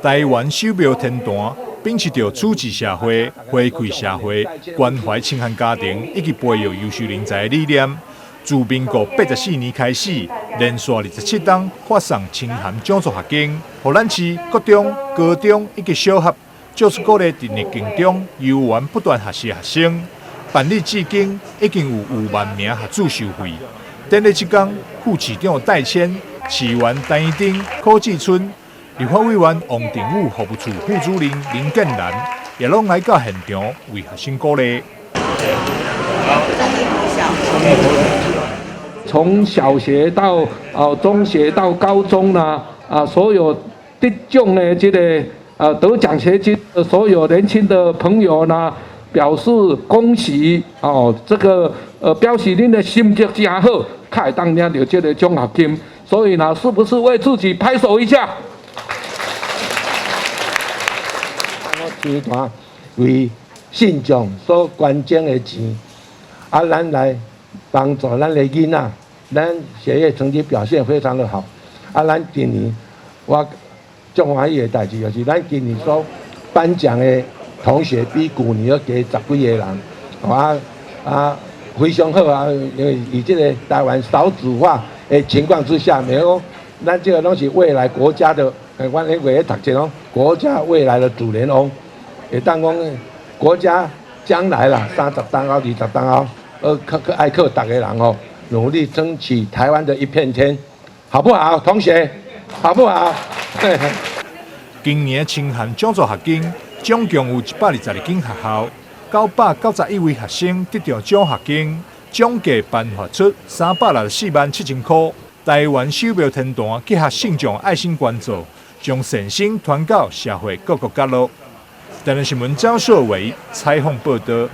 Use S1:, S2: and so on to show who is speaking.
S1: 台灣守廟天壇秉持著處置社會、回饋社會、關懷清寒家庭以及培育優秀人才的理念，自民國84年開始，連續27冬發送清寒獎助學金，予咱市國中、高中以及小學，借此鼓勵佇逆境中猶原不斷學習學生。辦理至今已經有5萬名學子受惠。典禮這工，副市長戴謙、市議員陳怡貞、柯志春、立法委員王定宇、服務處副主任林建南，也攏來到現場為學生鼓勵。
S2: 從小學到中學到高中呢，所有得獎的這個得獎學金的所有年輕的朋友呢，表示恭喜哦！這個表示恁的成績真好，才會當領著這個獎學金。所以呢，是不是為自己拍手一下？
S3: 我天壇為信眾所捐贈的錢，咱來幫助咱的囡仔，咱學業成績表現非常的好。咱今年我足歡喜的代誌就是，咱今年所頒獎的同學比舊年閣加十幾個人，非常好啊！因為以這個台灣少子化的情況之下，每講咱這個攏是未來國家的，阮彼個咧讀冊攏國家未來的主人翁，會當講國家將來啦，30冬後、20冬後，靠靠愛靠逐個人哦，努力爭取台灣的一片天，好不好，同學？好不好？
S1: 今年清寒獎助學金總共有122間學校，991位學生得著獎學金，總計頒發出364萬7千塊。台灣守廟天壇結合信眾愛心捐助，將善心傳到社會各個角落。台南新聞張碩偉採訪報導。